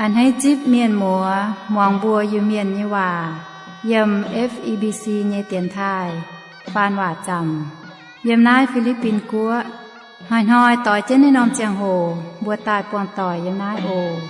A'hneiv zipv mienh muoz muangx mbuo Iu-Mienh nyei waac yiem F E B C nyei dienx taaih faan waac zaamc yiem naaiv Fi^li^bin Guoqv. Hnoi-hnoi doix jienv naaiv norm ziangh hoc mbuo daaih buangh doic yiem naaiv oc.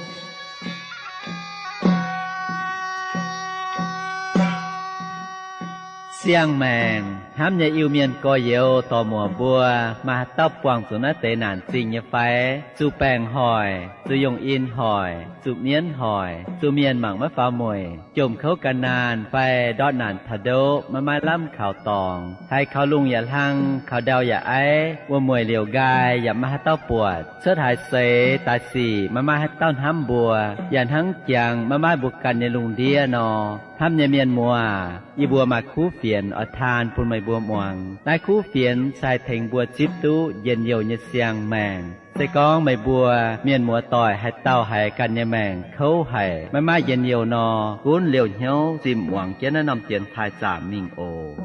Siang-maengc hnamv nyei Iu-Mienh gorx-youz dorc-muoc mbuo, maaih haaix dauh buangh zuqc naaiv deix naanc zingh nyei fai? Zuqc baengc hoic, zuqc yongh in hoic, zuqc mienv hoic, zuqc mienh mangc maiv faaux mueic, jomc kouv gan naanh fai ndortv naanc taux ndoqv maiv maaih lamh kaux dorngx, haiz kaux lungh yaac hlang, kaux ndau yaac aiv, wuom-mueic liouc nqaai yaac maiv maaih haaix dauh buatc, cuotv haaix seix daaih sic maiv maaih haaix dauh hnamv mbuo, yaac hnangv jangx maiv maaih mbuo ganh nyei lungh ndiev nor. Hnamv nyei mienh muoz, yie mbuo maaih kuv fienx oix taan bun meih mbuo muangx. Naaiv kuv fienx se haih tengx mbuo zipv duqv njien-youh nyei siang-maengc. Se gorngv meih mbuo mienh muoz doic haaix dauh haiz ganh nyei maengc kouv haic, maiv maaih njien-youh nor, gunv liouh hnyouv zimh muangx jienv naaiv norm dienx taaih zaamc mingh oc.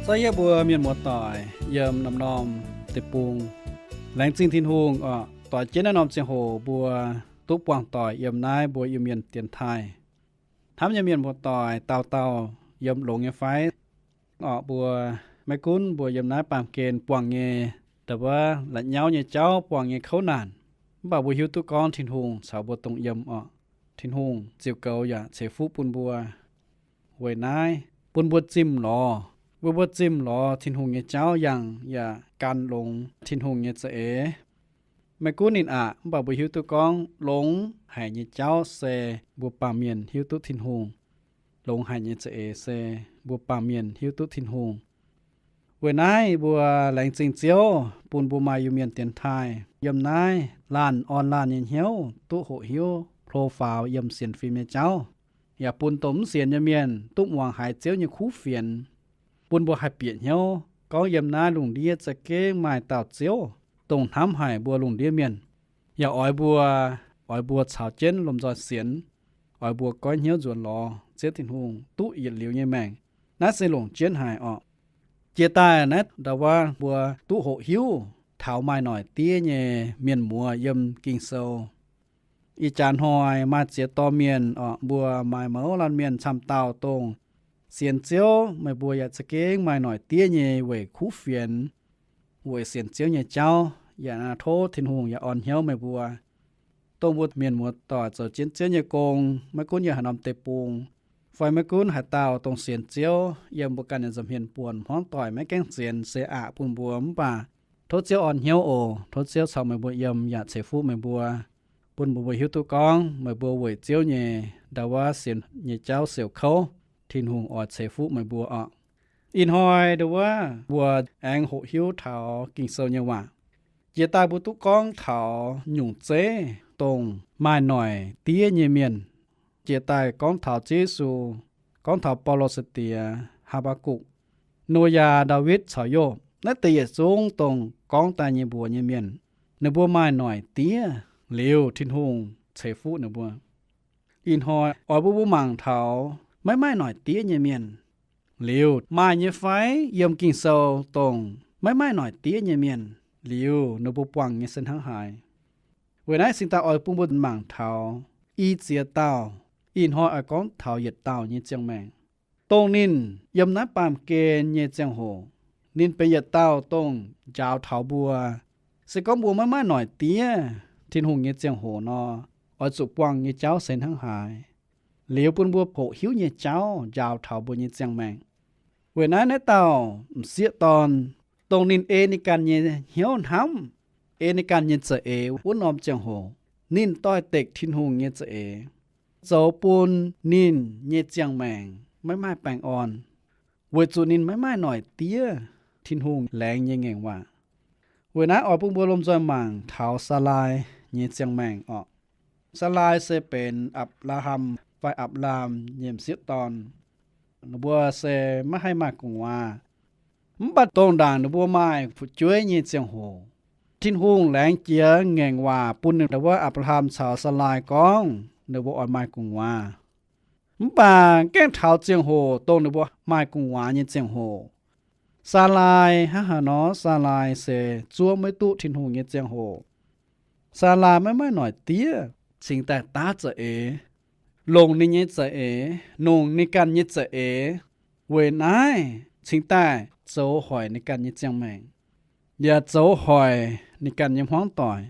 Zai yie mbuo mienh muoz-doic yiem norm-norm deic-bung, laengz zingh Tin-Hungh oc, doix jienv naaiv norm ziangh hoc mbuo duqv buangh doic yiem naaiv mbuo Iu-Mienh dienx taaih. Hnamv nyei mienh muoz-doic dauh dauh yiem longx nyei fai? Oc, mbuo maiv gunv mbuo yiem naaiv baamh gen buangh nyei, ndau wuov la'nyauv nyei jauv, buangh nyei kouv naanc, mv baac mbuo hiuv duqv gorngv Tin-Hungh caux mbuo dongh yiem oc. Tin-Hungh ziouc goux yaac ceix fuqv bun mbuo. Weic naaiv bun mbuo zimh lorz. Weic mbuo zimh lorz Tin-Hungh nyei jauv yangh yaac gan longx Tin-Hungh nyei za'eix. Maiv gunv ninh aqc, mv baac mbuo hiuv duqv gorngv longx haic nyei jauv se mbuo baamh mienh hiuv duqv Tin-Hungh. Longx haic nyei za'eix se mbuo baamh mienh hiuv duqv Tin-Hungh. Weic naaiv mbuo laengz zingh Ziouv bun mbuo maaih Iu-Mienh dienx taaih yiem naaiv laanh orn laanh nyei hnyouv duqv hoqc hiuv hlo faaux yiem sienx fim nyei jauv, yaac bun dongh mv sienx nyei mienh duqv muangx haiz Ziouv nyei kuv fienx, bun mbuo haih bieqc hnyouv gorngv yiem naaiv lungh ndiev za'gengh maaih dauh Ziouv, dongh hnamv haic mbuo lungh ndiev mienh, yaac oix mbuo, oix mbuo caux jienv lomh nzoih sienx, oix mbuo goiv hnyouv nzuonx lorz Ziouv Tin-Hungh duqv yietc liuz nyei maengc. Naaiv se longc jienv haic oc. Jiex daaih naaiv ndau wuov mbuo duqv hoqc hiuv taux maaih noic diev nyei mienh muoz yiem Ging-Sou. Ih jaax hnoi maaih ziex dorh mienh oc, mbuo maaih mouz laanh mienh camv dauh dongh sienx Ziouv, meih mbuo yaac za'gengh maaih noic diev nyei weic kuv fienx, weic sienx Ziouv nyei jauv, yaac tov Tin-Hungh yaac orn hnyouv meih mbuo. Dongh mbuo mienh muoz-doic zoux jienv Ziouv nyei gong, maiv gunv yiem haaix norm deic-bung, fai maiv gunv haaix dauh dongh sienx Ziouv, yiem mbuo ganh nyei nza'hmien buonc hmuangv doic maiv gaengh sienx se aqc bun mbuo, mv baac tov Ziouv orn hnyouv oc. Tov Ziouv caux meih mbuo yiem yaac ceix fuqv meih mbuo, bun mbuo mbuo hiuv duqv gorngv meih mbuo weic Ziouv nyei ndau wuov sienx nyei jauv siouc kouv, Tin-Hungh oix ceix fuqv meih mbuo oc. Ih hnoi ndau wuov mbuo aengx hoqc hiuv taux Ging-Sou nyei waac. Jiex daaih mbuo duqv gorngv taux nyungc zeiv dongh maaih noic diev nyei mienh. Jiex daaih gorngv taux Ziouv Yesu, gorngv taux Baulo sai-diex, Haa^mbaa^gukc, Noyaa, Ndaawitv caux Yopv. Naaiv deix yietc zungv dongh gorngv daaih nyei mbuox nyei mienh, ninh mbuo maaih noic diev liuz Tin-Hungh ceix fuqv ninh mbuo. Ih hnoi oix bun mbuo mangc taux maiv maaih noic diev nyei mienh. Liuz maaih nyei fai yiem Ging-Sou dongh maiv maaih noic diev nyei mienh, liuz ninh mbuo buangh nyei se hnangv haaix? Weic naaiv cingx daaih oix bun mbuo mangc taux i ziex dauh, ih hnoi oix gorngv taux yietc dauh nyei ziangh maengc. Dongh ninh yiem naaiv baamh gen nyei ziangh hoc, ninh benx yietc dauh dongh njaaux taux mbuo. Se gorngv mbuo maiv maaih noic diev Tin-Hungh nyei ziangh hoc nor, oix zuqc buangh nyei jauv se hnangv haaix? Liuz bun mbuo hoqc hiuv nyei jauv njaaux taux mbuo nyei ziangh maengc. Weic naaiv naaiv dauh m'sieqv dorn, dongh ninh ei ninh ganh nyei hnyouv hnamv, ei ninh ganh nyei za'eix wuov norm ziangh hoc, ninh doix-dekc Tin-Hungh nyei za'eix, zoux bun ninh nyei ziangh maengc maiv maaih baengh orn, weic zuqc ninh maiv maaih noic diev Tin-Hungh laengz nyei ngaengc waac. Weic naaiv oix bun mbuo lomh nzoih mangc taux Saalaai nyei ziangh maengc orqc. Saalaai se benx Apc^laa^ham fai Apc^laam nyei m'sieqv dorn. Ninh mbuo se maiv haih maaih gu'nguaaz. Mv baac dongh ndaangc ninh mbuo maaih fu'jueiv nyei ziangh hoc, Tin-Hungh laengz jiex ngaengc waac bun ninh ndau wuov Apc^laa^ham caux Saalaai gorngv ninh mbuo oix maaih gu'nguaaz. Mv baac gaengh taux ziangh hoc dongh ninh mbuo maaih gu'nguaaz nyei ziangh hoc, Saalaai hnangv haaix nor? Saalaai se zuov maiv duqv Tin-Hungh nyei ziangh hoc. Saalaai maiv maaih noic diev cingx daaih daav za'eix, longc ninh nyei za'eix, longc ninh ganh nyei za'eix. Weic naaiv cingx daaih zoux hoic ninh ganh nyei ziangh maengc, yaac zoux hoic ninh ganh nyei hmuangv doic.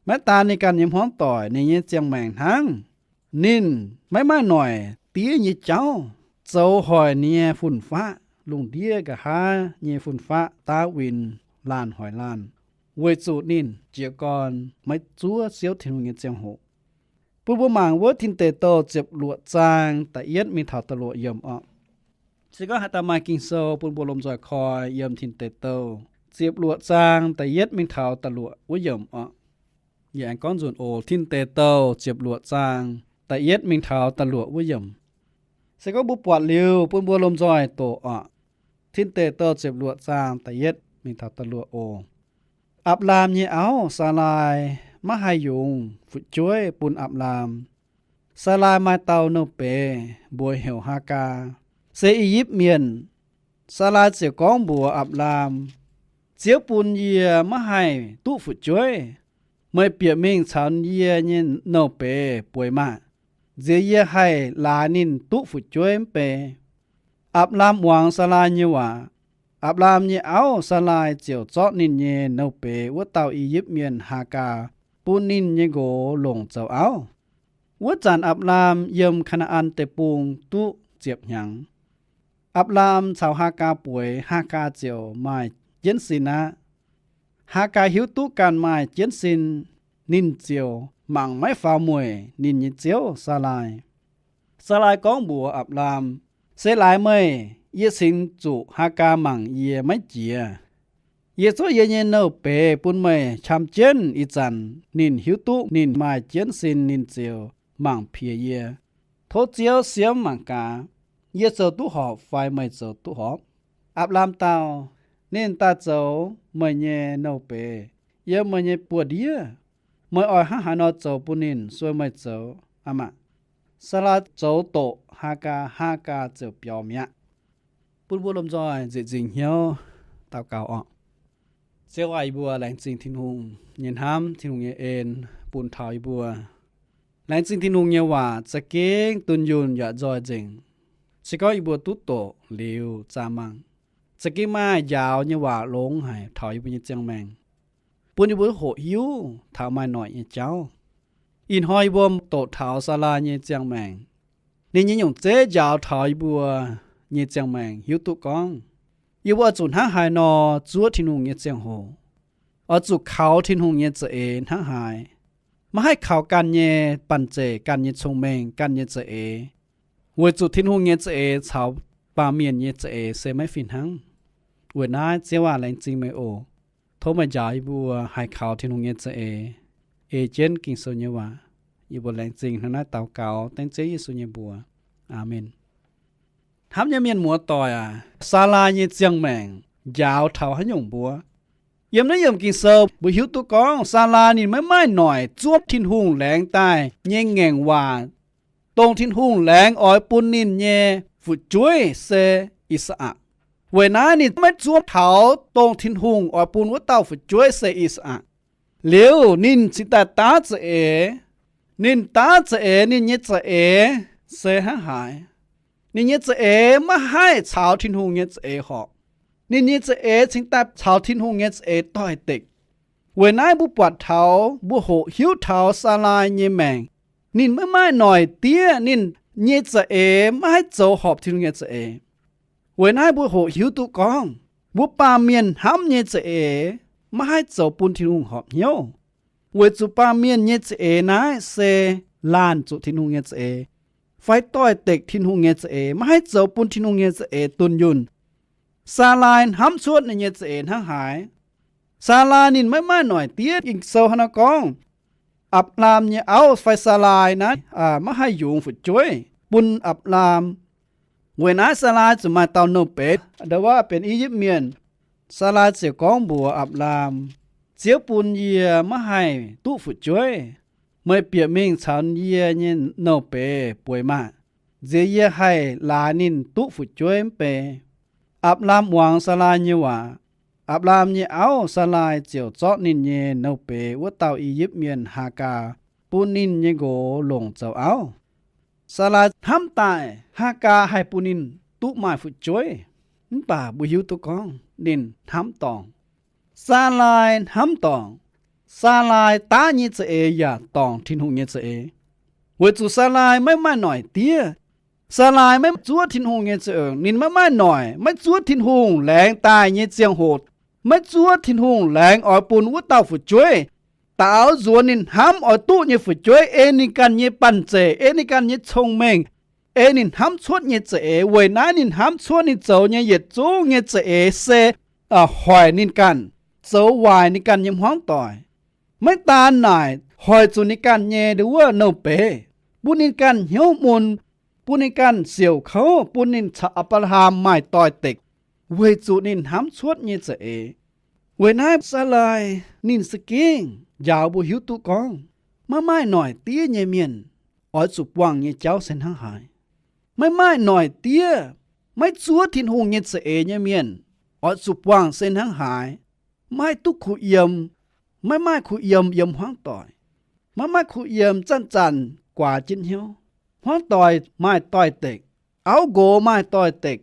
Maiv daan ninh ganh nyei hmuangv doic, ninh nyei ziangh maengc hnangv. Ninh maiv maaih noic diev nyei jauv zoux hoic ninh nyei fun-faqv, lungh ndiev nqa'haav nyei fun-faqv daav win laanh hoic laanh, weic zuqc ninh jiez gorn maiv zuov Ziouv Tin-Hungh nyei ziangh hoc. Bun mbuo mangc wuov Tin Deic Douh ziepc luoqc zaang da'yietv mingh taux da'luoqc yiemc orqc. Se gorngv haaix dauh maaih Ging-Sou bun mbuo lomh nzoih koi yiem Tin Deic Douh ziepc luoqc zaang da'yietv mingh taux da'luoqc wuov yiemc orqc. Yie aengx gorngv nzunc oc. Tin Deic Douh ziepc luoqc zaang da'yietv mingh taux da'luoqc wuov yiemc. Se gorngv mbuo buatc liuz bun mbuo lomh nzoih doqc orqc. Tin Deic Douh ziepc luoqc zaang da'yietv mingh taux da'luoqc oc. Apc^laam nyei auv, Saalaai, maiv haih yungz fu'jueiv bun Apc^laam. Saalaai maaih dauh nouh beiz mbuox heuc Haagaa, se I^yipv Mienh. Saalai ziouc gorngv mbuox Apc^laam, Ziouv bun yie maiv haih duqv fu'jueiv. Meih bieqc mingh caux yie nyei nouh beiz bueix maah! Nziex yie haih laaix ninh duqv fu'jueiv mv bei. Apc^laam muangx Saalai nyei waac. Apc^laam nyei auv, Saalai, ziouc zorqv ninh nyei nouh beiz wuov dauh I^yipv Mienh, Haagaa, bun ninh nyei nqox longc zoux auv. Wuov zanc Apc^laam yiem Kaa^naa^an Deic-Bung duqv ziepc hnyangx. Apc^laam caux Haagaa bueix, Haagaa ziouc maaih jienv sin aqv. Haagaa hiuv duqv ganh maaih jienv sin, ninh ziouc mangc maiv faaux mueic ninh nyei ziouv, Saalai. Saalai gorngv mbuox Apc^laam, Se laaix meih, yie cingx zuqc Haagaa mangc yie maiv jiex. Yie zorqv yie nyei nouh beiz bun meih qam jienv. Ih zanc ninh hiuv duqv ninh maaih jienv sin, ninh ziouc mangc piex yie. Tov Ziouv siemv mangc gaax, yie zoux duqv horpc fai meih zoux duqv horpc. Apc^laam dau, Ninh daaih zoux meih nyei nouh beiz yiem meih nyei buoz-ndiev. Meih oix hnangv haaix nor zoux bun ninh sueih meih zoux, aa maah! Saalai zoux doqc Haagaa, Haagaa ziouc biaux mi'aqv. Bun mbuo lomh nzoih nzieqc nzingc hnyouv daux gaux orqc. Ziouv aac, yie mbuo laengz zingh Tin-Hungh nyei hnamv, Tin-Hungh nyei en bun taux yie mbuo. Laengz zingh Tin-Hungh nyei waac za'gengh dunh yunh yaac nzoih nzengc. Se gorngv yie mbuo duqv doqc liuz zaah mangc, za'gengh maaih njaaux nyei waac longx haic taux yie mbuo nyei ziangh maengc, bun yie mbuo hoqc hiuv taux maaih noic nyei jauv. Ih hnoi yie mbuo doqc taux Saalai nyei ziangh maengc. Ninh nyei nyungc zeiv njaaux taux yie mbuo nyei ziangh maengc hiuv duqv gorngv, yie mbuo oix zuqc hnangv haaix nor zuov Tin-Hungh nyei ziangh hoc, oix zuqc kaux Tin-Hungh nyei za'eix hnangv haaix. Maiv haih kaux ganh nyei banh zeic, ganh nyei cong-mengh, ganh nyei za'eix, weic zuqc Tin-Hungh nyei za'eix caux baamh mienh nyei za'eix se maiv fih hnangv. Weic naaiv Ziouv aac, laengz zingh meih oc. Tov meih njaaux yie mbuo haih kaux Tin-Hungh nyei za'eix, ei jienv Ging-Sou nyei waac. Yie mbuo laengz zingh hnangv naaiv daux gaux dengv Ziouv Yesu nyei mbuox. Aamen. Hnamv nyei mienh muoz-doic aac, Saalai nyei ziangh maengc njaaux taux haaix nyungc mbuo? Yiem naaiv yiemc Ging-Sou mbuo hiuv duqv gorngv Saalai ninh maiv maaih noic zuov Tin-Hungh laengz daaih nyei ngaengc waac, dongh Tin-Hungh laengz oix bun ninh nyei fu'jueiv se I^saa^lakc. Weic naaiv ninh maiv zuov taux dongh Tin-Hungh oix bun wuov dauh fu'jueiv se I^saa^lakc. Liuz ninh cingx daaih daav za'eix. Ninh daav za'eix, ninh nyei za'eix se hnangv haaix? Ninh nyei za'eix maiv haih caux Tin-Hungh nyei za'eix horpc. Ninh nyei za'eix cingx daaih caux Tin-Hungh nyei za'eix doix-dekc. Weic naaiv mbuo buatc taux, mbuo hoqc hiuv taux Saalai nyei maengc, ninh maiv maaih noic diev, ninh nyei za'eix maiv haih zoux horpc Tin-Hungh nyei za'eix. Weic naaiv mbuo hoqc hiuv duqv gorngv, mbuo baamh mienh hnamv nyei za'eix maiv haih zoux bun Tin-Hungh horpc hnyouv, weic zuqc baamh mienh nyei za'eix naaiv se laanh zuqc Tin-Hungh nyei za'eix, fai doix-dekc Tin-Hungh nyei za'eix, maiv haih zoux bun Tin-Hungh nyei za'eix dunh yunh. Saalai hnamv cuotv ninh nyei za'eix hnangv haaix? Saalai ninh maiv maaih noic diev. Ging-Sou hnangv naaiv gorngv, Apc^laam nyei auv fai Saalai naaiv maiv haih yungz fu'jueiv bun Apc^laam. Weic naaiv Saalai zuqc maaih dauh nouh beiz, ndo wuov benx I^yipv Mienh. Saalai ziouc gorngv mbuox Apc^laam, Ziouv bun yie maiv haih duqv fu'jueiv. Meih bieqc mingh caux yie nyei nouh beiz bueix maah! Nziex yie haih laaix ninh duqv fu'jueiv mv bei. Apc^laam muangx Saalai nyei waac. Apc^laam nyei auv, Saalai, ziouc zorqv ninh nyei nouh beiz wuov dauh I^yipv Mienh, Haagaa, bun ninh nyei nqox longc zoux auv. Saalai hnamv daaih Haagaa haih bun ninh duqv maaih fu'jueiv, mv baac mbuo hiuv duqv gorngv ninh hnamv dorngc. Saalai hnamv dorngc. Saalai daav nyei za'eix yaac dorngc Tin-Hungh nyei za'eix, weic zuqc Saalai maiv maaih noic diev. Saalai maiv zuov Tin-Hungh nyei za'eix. Ninh maiv maaih noic, maiv zuov Tin-Hungh laengz daaih nyei ziangh hoc, maiv zuov Tin-Hungh laengz oix bun wuov dauh fu'jueiv daaux nzuonx ninh hnamv oix duqv nyei fu'jueiv ei ninh ganh nyei banh zeic, ei ninh ganh nyei cong-mengh, ei ninh hnamv cuotv nyei za'eix. Weic naaiv ninh hnamv cuotv ninh zoux nyei yietc zungv nyei za'eix se hoic ninh ganh zoux waaic ninh ganh nyei hmuangv doic. Maiv daan naaic, hoic zuqc ninh ganh nyei ndo wuov nouh beiz, bun ninh ganh hnyouv mun, bun ninh ganh siouc kouv, bun ninh caux Apc^laa^ham maaih doix-dekc, weic zuqc ninh hnamv cuotv nyei za'eix. Weic naaiv Saalai ninh za'gengh njaaux mbuo hiuv duqv gorngv, maiv maaih noic diev nyei mienh oix zuqc buangh nyei jauv se hnangv haaix. Maiv maaih noic diev, Maiv zuov Tin-Hungh nyei za'eix nyei mienh oix zuqc buangh se hnangv haaix? Maiv duqv kuh yiem, maiv maaih kuh yiem yiem hmuangv doic, maiv maaih kuh yiem zanc-zanc guaax jienv hnyouv. Hmuangv doic maaih doix-dekc, auv nqox maaih doix-dekc,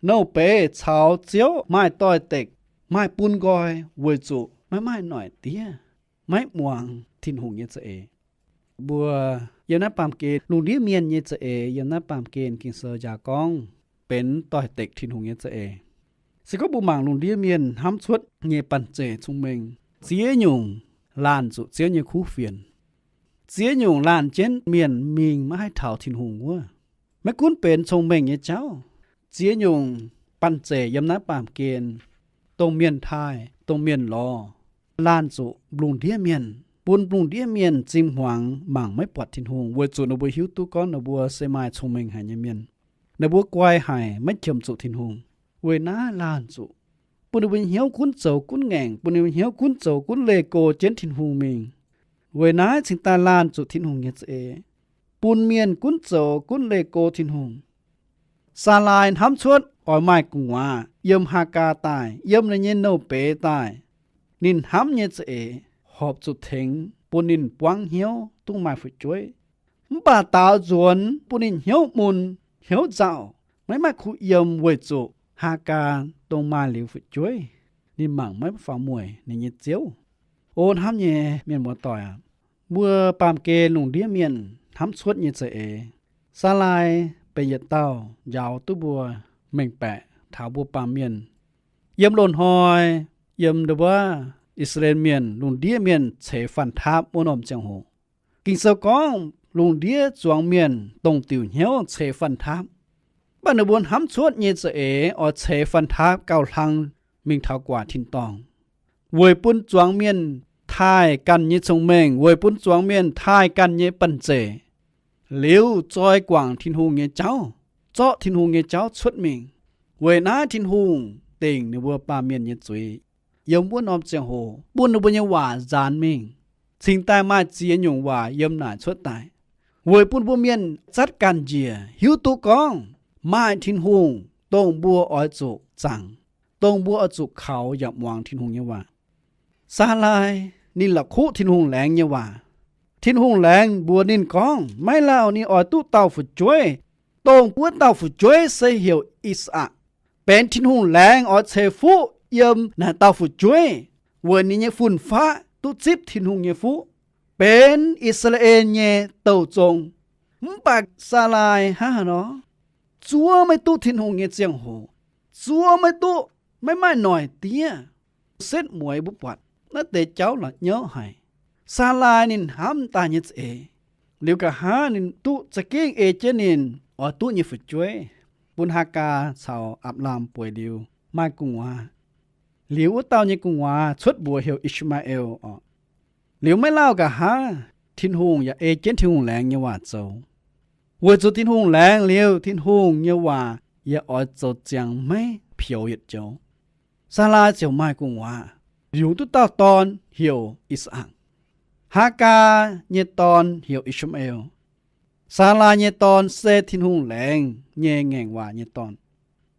nouh beiz caux ziouv maaih doix-dekc, maaih bun nqoi weic zuqc maiv maaih noic diev, maiv muangx Tin-Hungh nyei za'eix. Mbuo yiem naaiv baamh gen lungh ndiev mienh nyei za'eix, yiem naaiv baamh gen Ging-Sou njaaux gorngv benx doix-dekc Tin-Hungh nyei za'eix. Se gorngv mbuo mangc lungh ndiev mienh hnamv cuotv nyei banh zeic cong-mengh, ziex nyungc laanh zuqc Ziouv nyei kuv fienx. Ziex nyungc laanh jienv mienh mingh maiv haih taux Tin-Hungh wuov. Maiv gunv benx cong-mengh nyei jauv, ziex nyungc banh zeic yiem naaiv baamh gen, dongh mienh taaih, dongh mienh lorz, laanh zuqc lungh ndiev mienh, bun lungh ndiev mienh zingh hmuangx mangc maiv buatc Tin-Hungh, weic zuqc ninh mbuo hiuv duqv gorngv ninh mbuo se maaih cong-mengh haic nyei mienh. Ninh mbuo guai haic, maiv qiemx zuqc Tin-Hungh. Weic naaiv laanh zuqc bun ninh mbuo nyei hnyouv gunv zoux gunv ngaengc, bun ninh mbuo nyei hnyouv gunv zoux gunv leih go jienv Tin-Hungh mingh. Weic naaiv cingx daaih laanh zuqc Tin-Hungh nyei za'eix, bun mienh gunv zoux gunv leih go Tin-Hungh. Saalaai hnamv cuotv oix maaih gu'nguaaz yiem Haagaa daaih, yiem ninh nyei nouh beiz daaih. Ninh hnamv nyei za'eix horpc zuqc tengx bun ninh buangv hnyouv duqv maaih fu'jueiv. Mv baac daaux nzuonx bun ninh hnyouv mun, hnyouv nzauh, maiv maaih kuh yiem weic zuqc Haagaa dongh maaih liuz fu'jueiv, ninh mangc maiv faaux mueic ninh nyei ziouv. O hnamv nyei mienh muoz-doic aac, mbuo baamh gen lungh ndiev mienh hnamv cuotv nyei za'eix, Saalaai benx yietc dauh njaaux duqv mbuo mengh baeqc taux mbuo baamh mienh. Yiem loz-hnoi, yiem ndau-wuov I^saa^laa^en Mienh lungh ndiev mienh ceix fan-tapv wuov norm ziangh hoc, Ging-Sou gorngv lungh ndiev zuangx mienh dongh diuc hnyouv ceix fan-tapv. Mv baac ninh mbuo hnamv cuotv nyei za'eix oix ceix fan-tapv gauh hlang mingh taux guaax tin-dorngh, weic bun zuangx mienh taaih ganh nyei cong-mengh, weic bun zuangx mienh taaih ganh nyei banh zeic, liuz zoi guangc Tin-Hungh nyei jauv, zorqv Tin-Hungh nyei jauv cuotv mingh. Weic naaiv Tin-Hungh dingc ninh mbuo baamh mienh nyei zuiz. Yiem wuov norm ziangh hoc bun ninh mbuo nyei waac nzaanx mingh, cingx daaih maaih ziex nyungc waac yiem naaic cuotv daaih, weic bun mbuo mienh zatv ganh njiec hiuv duqv gorngv maaih Tin-Hungh dongh mbuo oix zuqc zaangc, dongh mbuo oix zuqc kaux yaac muangx Tin-Hungh nyei waac. Saalaai ninh la'kuqv Tin-Hungh laengz nyei waac. Tin-Hungh laengz mbuox ninh gorngv maiv lauh ninh oix duqv dauh fu'jueiv, dongh wuov dauh fu'jueiv se heuc I^saa^lakc. Benx Tin-Hungh laengz oix ceix fuqv yiem naaic dauh fu'jueiv, weic ninh nyei fun-faqv duqv zipv Tin-Hungh nyei fuqv, benx I^saa^laa^en nyei douh zong. Mv baac Saalaai hnangv haaix nor? Zuov maiv duqv Tin-Hungh nyei ziangh hoc, zuov maiv duqv, maiv maaih noic diev. Setv mueiz mbuo buatc naaiv deix jauv la'nyauv haic. Saalaai ninh hnamv daaih nyei za'eix, liuz nqa'haav ninh duqv za'gengh ei jienv ninh oix duqv nyei fu'jueiv, bun Haagaa caux Apc^laam bueix liuz maaih gu'nguaaz. Liuz wuov dauh nyei gu'nguaaz cuotv mbuox heuc I^saa^maa^en oc. Liuz maiv lauh nqa'haav, Tin-Hungh yaac ei jienv Tin-Hungh laengz nyei waac zoux. Weic zuqc Tin-Hungh laengz liuz, Tin-Hungh nyei waac yaac oix zoux ziangx maiv pioux yietc joux. Saalaai ziouc maaih gu'nguaaz, liuz duqv dauh dorn heuc I^sakc. Haagaa nyei dorn heuc I^saa^maa^en. Saalaai nyei dorn se Tin-Hungh laengz nyei ngaengc waac nyei dorn,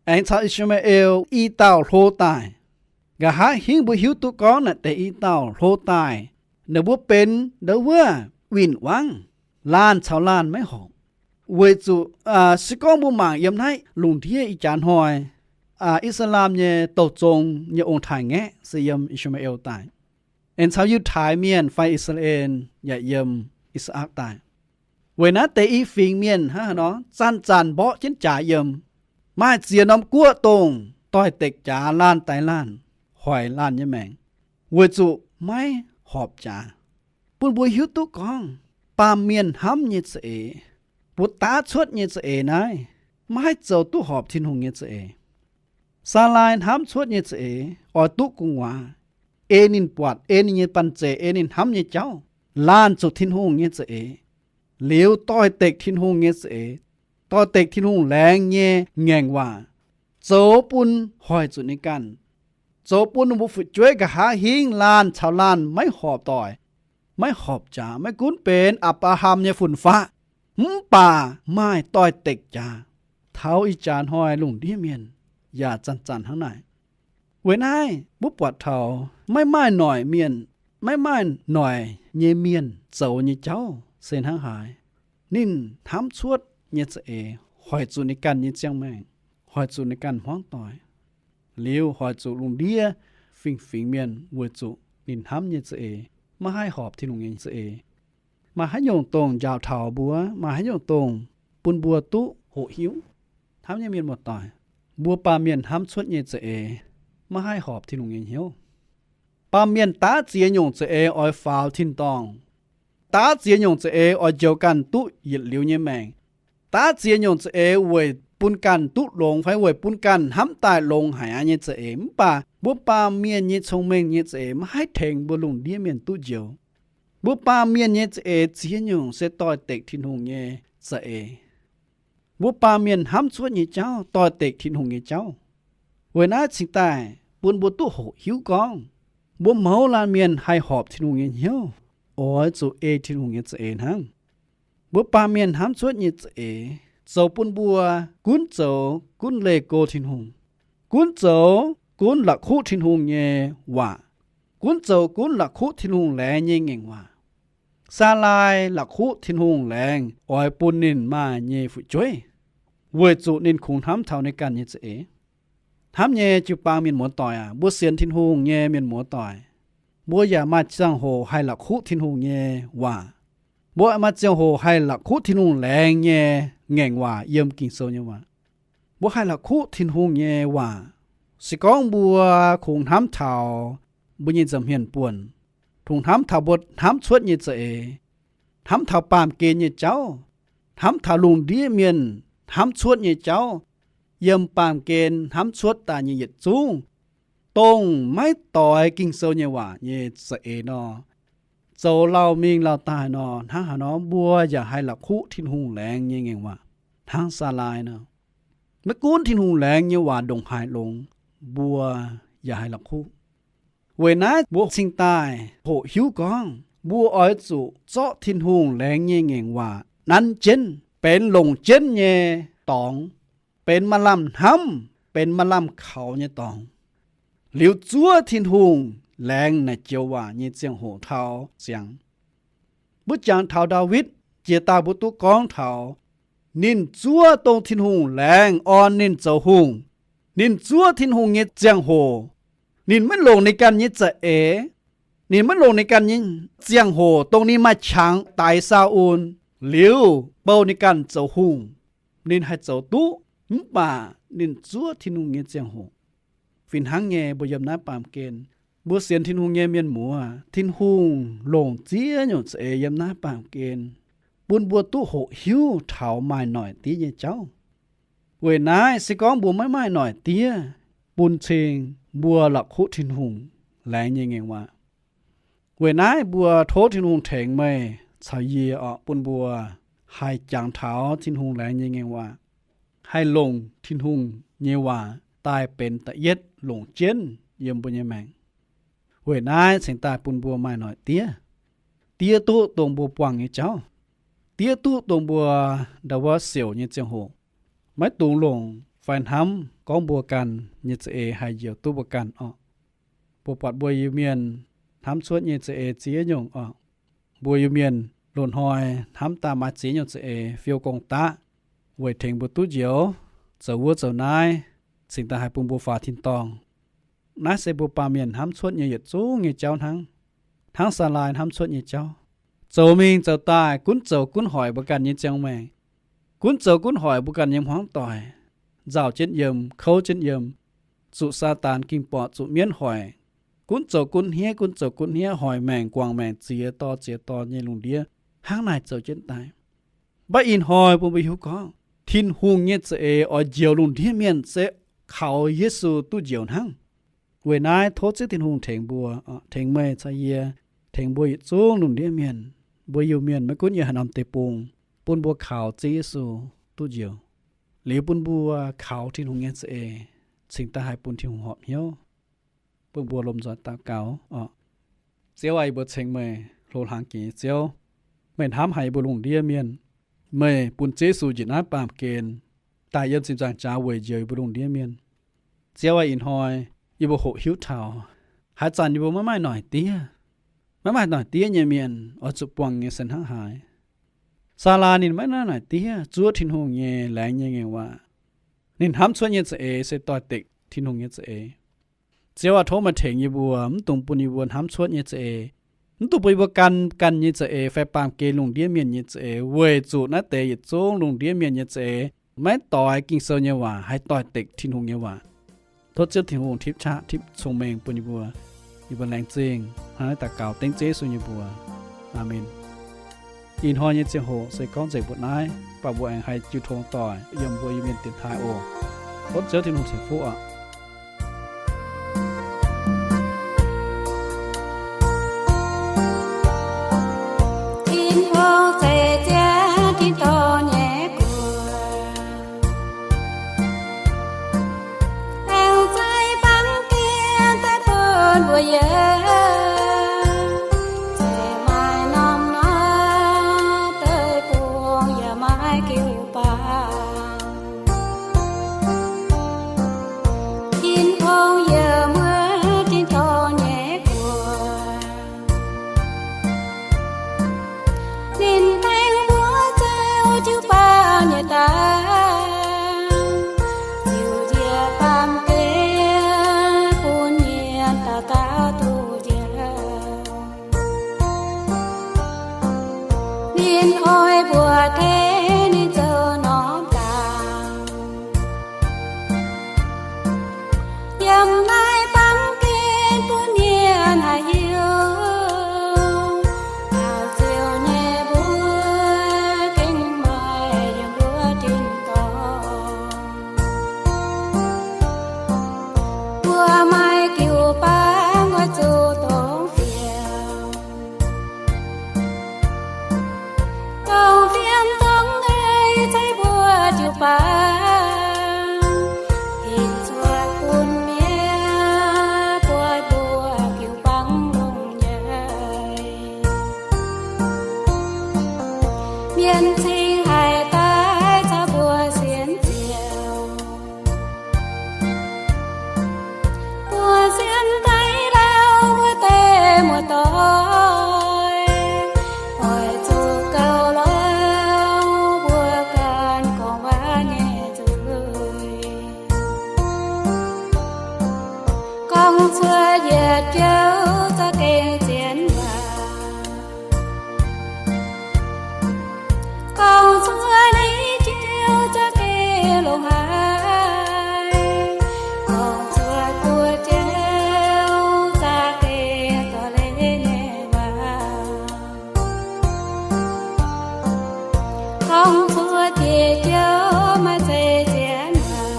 aengx caux I^saa^maa^en i dauh hlo daaih. Nqa'haav hingv mbuo hiuv duqv gorngv naaic deix i dauh hlo daaih, ninh mbuo benx ndau wuov win-wangv, laanh caux laanh maiv horpc. Weic zuqc se gorngv mbuo mangc yiem naaiv lungh ndiev ih jaax hnoi, Islam nyei douh zong nyei ong-taaix-ngaeqv se yiem I^saa^maa^en daaih. Aengx caux Yiutai Mienh fai I^saa^laa^en yaac yiem I^sakc daaih. Weic naaiv deix i fingx mienh hnangv haaix nor zanc-zanc mborqv jienv jaax yiem. Maaih ziex norm guoqv dongh doix-dekc jaax laanh daix laanh, hoic laanh nyei maengc, weic zuqc maiv horpc jaax. Bun mbuo hiuv duqv gorngv baamh mienh hnamv nyei za'eix, mbuo daav cuotv nyei za'eix naaiv, maiv haih zoux duqv horpc Tin-Hungh nyei za'eix. Saalaai hnamv cuotv nyei za'eix oix duqv gu'nguaaz, ei ninh buatc, ei ninh nyei banh zeic, ei ninh hnamv nyei jauv, laanh zuqc Tin-Hungh nyei za'eix, liuz doix-dekc Tin-Hungh nyei za'eix, doix-dekc Tin-Hungh laengz nyei ngaengc waac, zoux bun hoic zuqc ninh ganh, zoux bun ninh mbuo fu'jueiv nqa'haav hingv laanh caux laanh maiv horpc doic, maiv horpc jaax. Maiv gunv benx Apc^laa^ham nyei fun-faqv, mv baac maaih doix-dekc jaax. taux ih jaax hnoi lungh ndiev mienh yaac zanc-zanc hnangv naaic. Weic naaiv mbuo buatc taux maiv maaih noic mienh, maiv maaih noic nyei mienh zoux nyei jauv se hnangv haaix. Ninh hnamv cuotv nyei za'eix hoic zuqc ninh ganh nyei ziangh maengc, hoic zuqc ninh ganh hmuangv doic, liuz hoic zuqc lungh ndiev fingx-fingx mienh weic zuqc ninh hnamv nyei za'eix maiv haih horpc Tin-Hungh nyei za'eix. Maaih haaix nyungc dongh njaaux taux mbuo? Maaih haaix nyungc dongh bun mbuo duqv hoqc hiuv? Hnamv nyei mienh muoz-doic, mbuo baamh mienh hnamv cuotv nyei za'eix maiv haih horpc Tin-Hungh nyei hnyouv. Baamh mienh daav ziex nyungc za'eix oix faaux tin-dorngh. Daav ziex nyungc za'eix oix njoux ganh duqv yietc liuz nyei maengc. Daav ziex nyungc za'eix weic bun ganh duqv longx fai weic bun ganh hnamv daaih longx haic aqv nyei za'eix. Mv baac mbuo baamh mienh nyei cong-mengh nyei za'eix maiv haih tengx mbuo lungh ndiev mienh duqv njoux. Mbuo baamh mienh nyei za'eix ziex nyungc se doix-dekc Tin-Hungh nyei za'eix. Mbuo baamh mienh hnamv cuotv nyei jauv doix-dekc Tin-Hungh nyei jauv. Weic naaiv cingx daaih bun mbuo duqv hoqc hiuv gorngv mbuo mouz laanh mienh haih horpc Tin-Hungh nyei hnyouv, oix zuqc ei Tin-Hungh nyei za'eix hnangv. Mbuo baamh mienh hnamv cuotv nyei za'eix zoux bun mbuo gunv zoux gunv leih go Tin-Hungh, gunv zoux gunv la'kuqv Tin-Hungh nyei waac, gunv zoux gunv la'kuqv Tin-Hungh laengz nyei ngaengc waac. Saalaai la'kuqv Tin-Hungh laengz oix bun ninh maaih nyei fu'jueiv, weic zuqc ninh kungx hnamv taux ninh ganh nyei za'eix. Hnamv nyei jiu-baang mienh muoz-doic aac, mbuo sienx Tin-Hungh nyei mienh muoz-doic, mbuo yaac maaih ziangh hoc haih la'kuqv Tin-Hungh nyei waac. Mbuo maaih ziangh hoc haih la'kuqv Tin-Hungh laengz nyei ngaengc waac yiem Ging-Sou nyei waac. Mbuo haih la'kuqv Tin-Hungh nyei waac. Se gorngv mbuo kungx hnamv taux mbuo nyei nza'hmien buonc, kungx hnamv taux mbuo hnamv cuotv nyei za'eix, hnamv taux baamh gen nyei jauv, hnamv taux lungh ndiev mienh hnamv cuotv nyei jauv, yiem baamh gen hnamv cuotv daaih nyei yietc zungv, dongh maiv doix Ging-Sou nyei waac nyei za'eix nor, zoux lauh mingh lauh daaih nor, hnangv haaix nor mbuo yaac haih la'kuqv Tin-Hungh laengz nyei ngaengc waac hnangv Saalaai nor. Maiv gunv Tin-Hungh laengz nyei waac ndongc haaix longx, mbuo yaac haih la'kuqv. Weic naaiv mbuo cingx daaih hoqc hiuv gorngv mbuo oix zuqc zorqv Tin-Hungh laengz nyei ngaengc waac nanv jienv benx longc jienv nyei dorngx, benx maaih lamh hnamv, benx maaih lamh kaux nyei dorngx, liuz zuov Tin-Hungh laengz naaic joux waac nyei ziangh hoc taux ziangx. Mbuo jangx taux Ndaawitv, jiex daaih mbuo duqv gorngv taux ninh zuov dongh Tin-Hungh laengz orn ninh zoux hungh. Ninh zuov Tin-Hungh nyei ziangh hoc, ninh maiv longc ninh ganh nyei za'eix, ninh maiv longc ninh ganh nyei ziangh hoc dongh ninh maaih qangx daix Saa^un liuz bou ninh ganh zoux hungh, ninh haih zoux duqv. Mv baac ninh zuov Tin-Hungh nyei ziangh hoc. Fih hnangv nyei, mbuo yiem naaiv baamh gen, mbuo sienx Tin-Hungh nyei mienh muoz, Tin-Hungh longc ziex nyungc za'eix yiem naaiv baamh gen bun mbuo duqv hoqc hiuv taux maaih noic diev nyei jauv. Weic naaiv se gorngv mbuo maiv maaih noic diev, bun cing mbuo la'kuqv Tin-Hungh laengz nyei ngaengc waac. Weic naaiv mbuo tov Tin-Hungh tengx meih caux yie oc, bun mbuo haih jangx taux Tin-Hungh laengz nyei ngaengc waac, haih longc Tin-Hungh nyei waac daaih benx da'yietv longc jienv yiem mbuo nyei maengc. Weic naaiv cingx daaih bun mbuo maaih noic diev. Diev duqv dongh mbuo buangh nyei jauv. Diev duqv dongh mbuo ndau wuov siouc nyei ziangh hoc, maiv dungx longc fai hnamv gorngv mbuo ganh nyei za'eix haih njoux duqv mbuo ganh orqc. Mbuo buatc mbuo Iu-Mienh hnamv cuotv nyei za'eix ziex nyungc orqc. Mbuo Iu-Mienh loz-hnoi hnamv daaih maaih ziex nyungc za'eix fiou gong daqv weic tengx mbuo duqv njoux, zoux wuov zoux naaiv, cingx daaih haih bun mbuo faaux tin-dorngh. Naaiv se mbuo baamh mienh hnamv cuotv nyei yietc zungv nyei jauv hnangv. Hnangv Saalaai hnamv cuotv nyei jauv, zoux mingh zoux daaih gunv zoux gunv hoic mbuo ganh nyei ziangh maengc, gunv zoux gunv hoic mbuo ganh nyei hmuangv doic, nzauh jienv yiem, kouv jienv yiem, zuqc Saadaan ging-borqc, zuqc mienv hoic, gunv zoux gunv hniev, gunv zoux gunv hniev, hoic maengc guangc maengc, ziex dorh ziex dorh nyei lungh ndiev, hnangv naaic zoux jienv daaih. Mv baac ih hnoi bun mbuo hiuv gorngv Tin-Hungh nyei za'eix oix njoux lungh ndiev mienh se kaux Yesu duqv njoux hnangv. Weic naaiv tov Ziouv Tin-Hungh tengx mbuo, tengx meih caux yie, tengx mbuo yietc zungv lungh ndiev mienh, mbuo Iu-Mienh maiv gunv yiem haaix norm deic-bung, bun mbuo kaux Ziouv Yesu duqv njoux. Liuz bun mbuo kaux Tin-Hungh nyei za'eix cingx daaih haih bun Tin-Hungh horpc hnyouv. Bun mbuo lomh nzoih daux gaux oc. Ziouv aac, yie mbuo ceng meih, hlo hlang jiex nyei Ziouv. Meih hnamv haic yie mbuo lungh ndiev mienh. Meih bun Ziouv Yesu njiec naaiv baamh gen, daaih yiem ziepc nzaangc jaax weic njoux yie mbuo lungh ndiev mienh. Ziouv aah, ih hnoi yie mbuo hoqc hiuv taux haaix zanc yie mbuo maiv maaih noic diev, maiv maaih noic diev nyei mienh oix zuqc buangh nyei se hnangv haaix. Saalaa ninh maiv maaih noic diev zuov Tin-Hungh nyei laengz nyei ngaengc waac. Ninh hnamv cuotv nyei za'eix se doix-dekc Tin-Hungh nyei za'eix. Ziouv aah, tov meih tengx yie mbuo, mv dungx bun yie mbuo hnamv cuotv nyei za'eix, mv dungx bun yie mbuo gan ganh nyei za'eix fai baamh gen lungh ndiev mienh nyei za'eix, weic zuqc naaiv deix yietc zungv lungh ndiev mienh nyei za'eix maiv doix Ging-Sou nyei waac, haih doix-dekc Tin-Hungh nyei waac. Tov Ziouv Tin-Hungh tipv qaqv tipv cong-mengh bun yie mbuo. Yie mbuo laengz zingh hnangv naaiv daux gaux dengv Ziouv Yesu nyei mbuox. Aamen. Ih hnoi nyei ziangh hoc se gorngv nzengc mbuo naaiv, mv baac mbuo aengx haih jiu tong doic yiem mbuo Iu-Mienh dienx taaih oc. Tov Ziouv Tin-Hungh ceix fuqv aqv. Tin-Hungh zeix jienv tin-dorngh nyei guoqv, aengx zeiz baamh gen daaih bun mbuo yiem. Zeiz maaih norm-norm deic-bung yaac maiv jiu-baang. Tin-Hungh yiem wuov tin-dorngh nyei guoqv, ninh tengx mbuo zoux jiu-baang nyei daaih, ziux njiec baamh gen bun mienh dauh dauh duqv njoux. Ninh oix mbuox tengx ninh zoux norm dangx, yiem naaiv baamh gen bun mienh haih hiuv taux Ziouv nyei mbuox gengh maaih yiem wuov tin-dorngh. Mbuo maaih jiu-baang oix zuqc dongh fienx, dongh fienx dongh eix ceix mbuo jiu-baang, hinc cuotv bun mienh buatc mbuo jiu-baang longx nyei. Mienh cingx haih daaih caux mbuo sienx Ziouv. Mbuo sienx daaih lauh wuov deix muoz-doic, oix zuqc gauh lorz mbuo ganh gorngv waac nyei zuiz, gorngv cuotv yietc joux za'gengh zien waac, gorngv cuotv ni joux za'gengh longx haic, gorngv cuotv buo joux za'gengh dorh leiz nyei waac, gorngv cuotv diec joux maaih zeiz zien waac,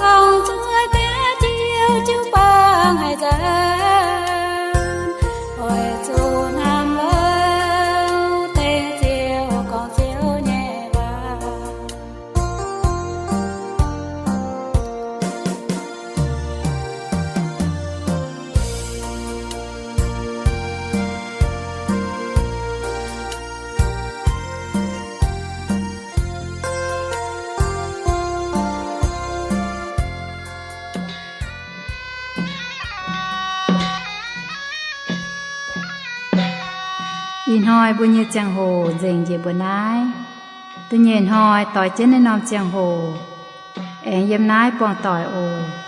gorngv cuotv deix joux jiu-baang haic nzengc, oix zuqc hnamv louh dengv Ziouv gorngv Ziouv nyei waac. Ih hnoi mbuo nyei ziangh hoc nzengc njiec mbuo naaiv. Da'nyeic hnoi doix jienv naaiv norm ziangh hoc aengx yiem naaiv buangh doic oc.